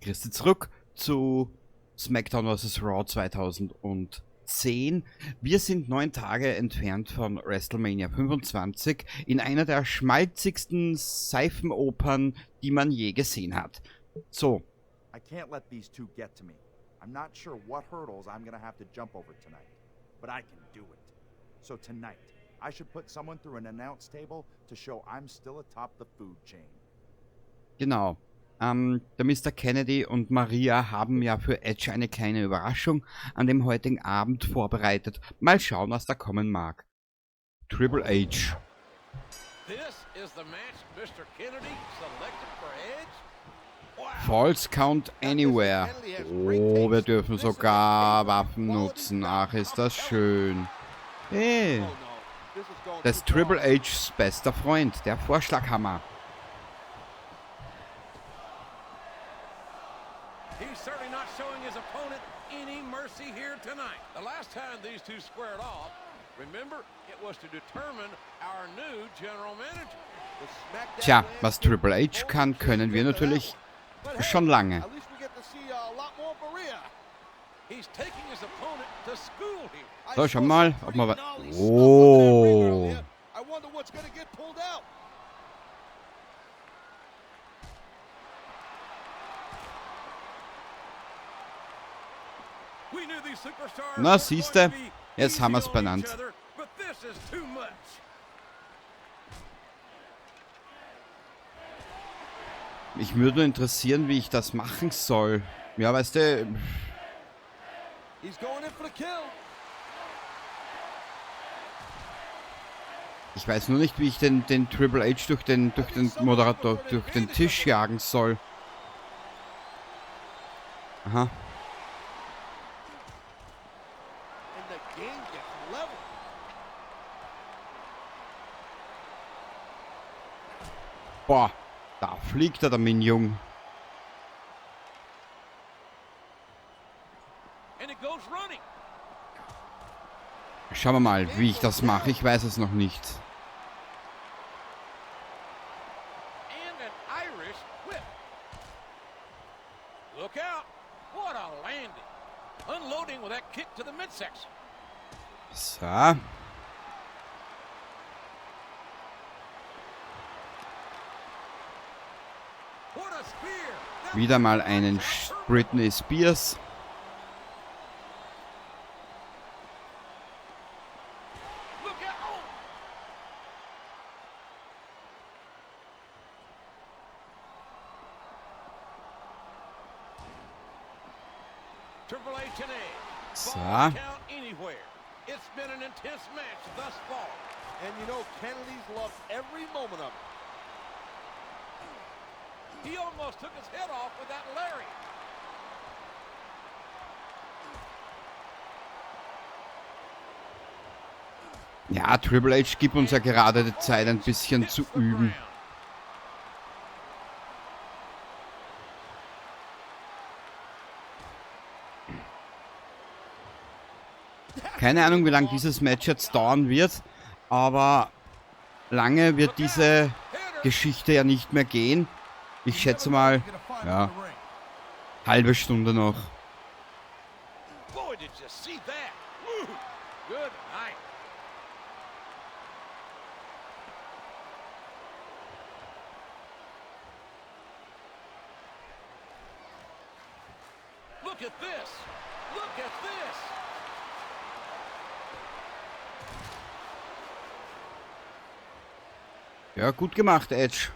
Christi zurück zu SmackDown vs. Raw 2010. Wir sind 9 Tage entfernt von WrestleMania 25 in einer der schmalzigsten Seifenopern, die man je gesehen hat. So. I can't let these two get to me. I'm not sure what hurdles I'm gonna have to jump over tonight, but I can do it. So tonight, I should put someone through an announce table to show I'm still atop the food chain. Genau. Der Mr. Kennedy und Maria haben ja für Edge eine kleine Überraschung an dem heutigen Abend vorbereitet. Mal schauen, was da kommen mag. Triple H. This is the match Mr. Kennedy selected for Edge? Wow. Falls Count Anywhere. Oh, wir dürfen sogar Waffen nutzen. Ach, ist das schön. Hey. Das ist Triple H's bester Freund, der Vorschlaghammer. He's certainly not showing his opponent any mercy here tonight. The last time these two squared off, remember, it was to determine our new general manager. Tja, was Triple H kann, können wir natürlich schon lange. He's taking his opponent to school here. So, schauen wir mal, ob wir Oh. Na, siehste, jetzt haben wir's benannt. Mich würde nur interessieren, wie ich das machen soll. Ja, weißt du... Ich weiß nur nicht, wie ich den Triple H durch den Moderator, durch den Tisch jagen soll. Aha. Boah, da fliegt er, der Minion. Schauen wir mal, wie ich das mache. Ich weiß es noch nicht. So. Wieder mal einen Britney Spears. So. Ja, Triple H gibt uns ja gerade die Zeit, ein bisschen zu üben. Keine Ahnung, wie lange dieses Match jetzt dauern wird, aber lange wird diese Geschichte ja nicht mehr gehen. Ich schätze mal, ja, halbe Stunde noch. Ja, gut gemacht, Edge.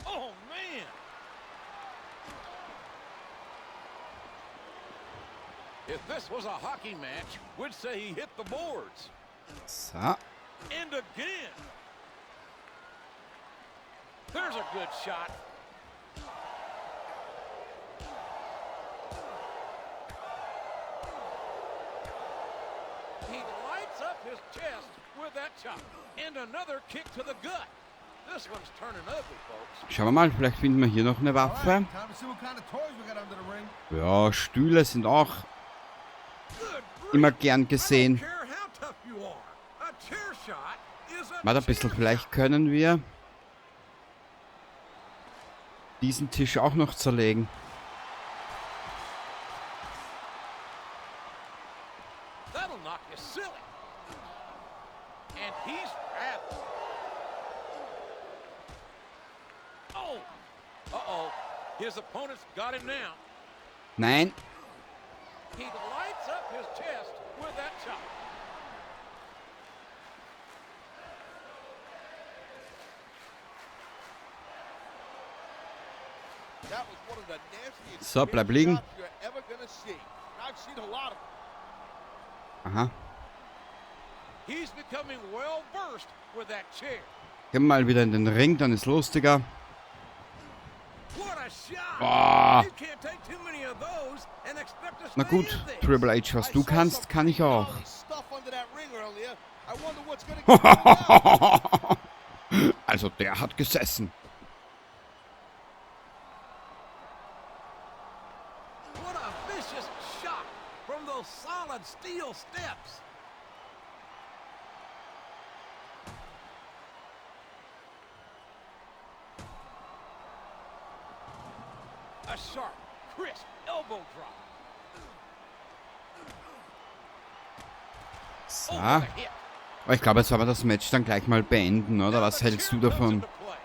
Oh, man. If this was a hockey match, we'd say he hit the boards. So. And again. There's a good shot. He lights up his chest with that chop. And another kick to the gut. This one's turning ugly, folks. Schauen wir mal, vielleicht finden wir hier noch eine Waffe. Ja, Stühle sind auch immer gern gesehen. Warte ein bisschen, vielleicht können wir... Diesen Tisch auch noch zerlegen. That'll knock you silly. And he's rattled. Oh! Uh-oh. His opponent's got him now. Nein. He lights up his chest with that chop. That was one of the nastiest So, bleib liegen. shots you're ever gonna see. And I've seen a lot of them. Aha. He's becoming well versed with that chair. Gehen wir mal wieder in den Ring, dann ist lustiger. What a shot! Boah. You can't take too many of those and expect to Na stay gut, in this. Triple H, was I du saw kannst, some kann ich auch. gnarly stuff under that ring earlier. I wonder what's gonna get him now. Also der hat gesessen. What a vicious shot from those solid steel steps. A sharp, crisp elbow drop. So. Over the hip. Aber ich glaube, jetzt werden wir das Match dann gleich mal beenden, oder? Now Was the hältst du chair comes davon? into play.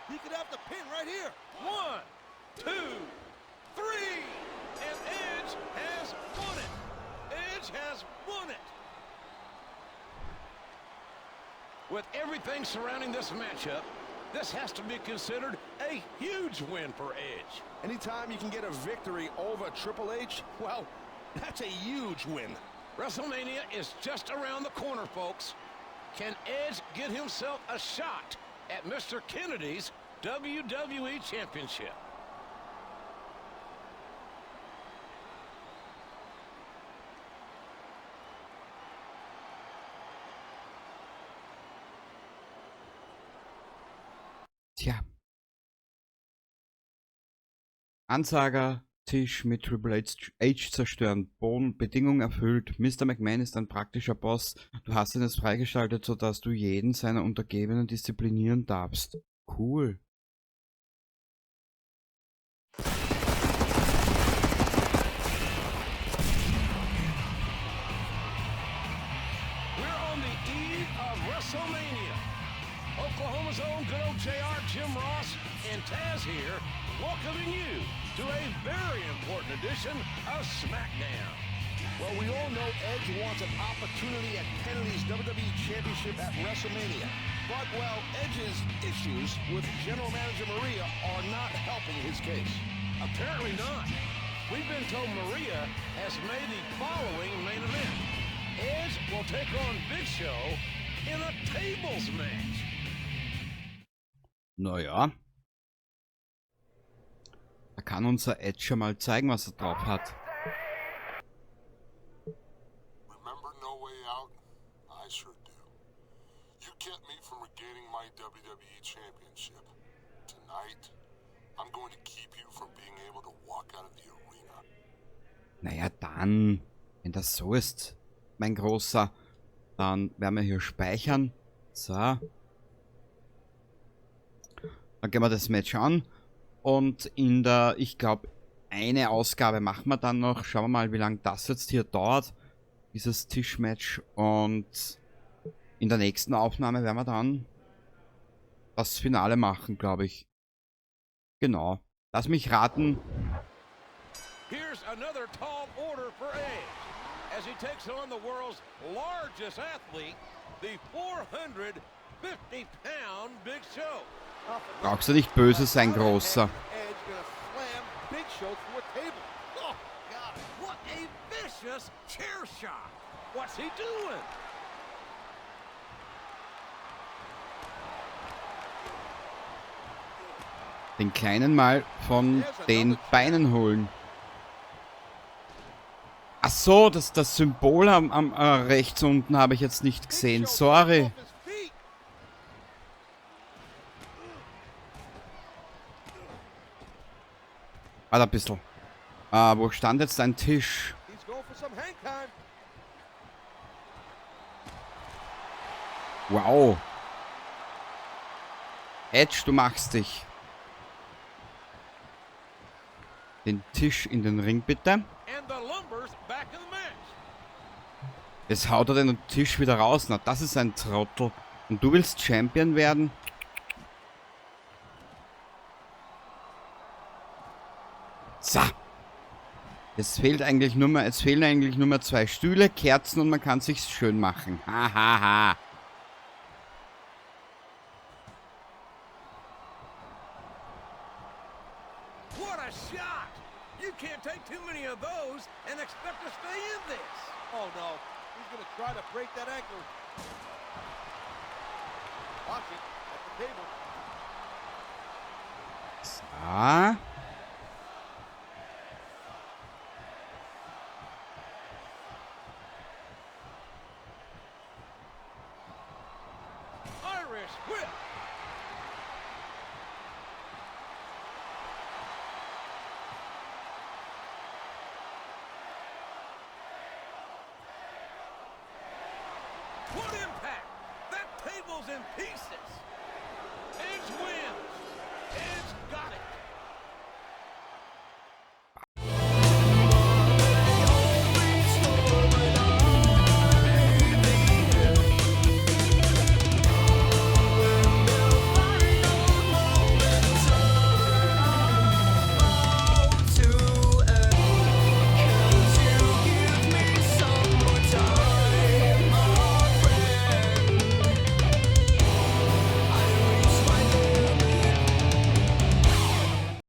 He could have the pin right here. 1, 2, 3, and Edge has won it. Edge has won it. With everything surrounding this matchup, this has to be considered a huge win for Edge. Anytime you can get a victory over Triple H, well, that's a huge win. WrestleMania is just around the corner, folks. Can Edge get himself a shot at Mr. Kennedy's WWE Championship? Tja. Ansager, Tisch mit Triple H zerstören. Bohnen, Bedingung erfüllt. Mr. McMahon ist ein praktischer Boss. Du hast ihn jetzt freigeschaltet, sodass du jeden seiner Untergebenen disziplinieren darfst. Cool. We're on the eve of WrestleMania. Oklahoma's own good old JR Jim Ross and Taz here, welcoming you to a very important edition of SmackDown. Well, we all know Edge wants an opportunity at Kennedy's WWE Championship at WrestleMania. But, well, Edge's issues with General Manager Maria are not helping his case. Apparently not. We've been told Maria has made the following main event. Edge will take on Big Show in a tables match. Naja. Da kann unser Edge schon mal zeigen, was er drauf hat. Remember No Way Out? I sure do. You kept me from regaining my WWE Championship. Tonight, I'm going to keep you from being able to walk out of the arena. Naja, dann, wenn das so ist, mein Großer, dann werden wir hier speichern. So. Dann gehen wir das Match an. Und in der, ich glaube, eine Ausgabe machen wir dann noch. Schauen wir mal, wie lange das jetzt hier dauert. Dieses Tischmatch. Und in der nächsten Aufnahme werden wir dann das Finale machen, glaube ich. Genau. Lass mich raten. Here's another tall order for Edge as he takes on the world's largest athlete, the 450-pound Big Show. Brauchst du nicht böse sein, Großer. Edge gonna slam Big Show through a table. Oh, God. What a vicious chair shot. What's he doing? Den Kleinen mal von den Beinen holen. Ach so, das Symbol am rechts unten habe ich jetzt nicht Big gesehen. Show Sorry. off his feet. Warte ein bisschen. Wo stand jetzt ein Tisch? He's going for some hang time. Wow. Edge, du machst dich. Den Tisch in den Ring, bitte. Jetzt haut er den Tisch wieder raus. Na, das ist ein Trottel. Und du willst Champion werden? So. Es fehlt eigentlich nur mehr, es fehlen eigentlich nur mehr 2 Stühle, Kerzen und man kann sich's schön machen. Ha, ha, ha. What a shot! You can't take too many of those and expect to stay in this. Oh no, he's going to try to break that ankle. Watch it at the table. So. Irish whip. What impact! That table's in pieces. Edge wins.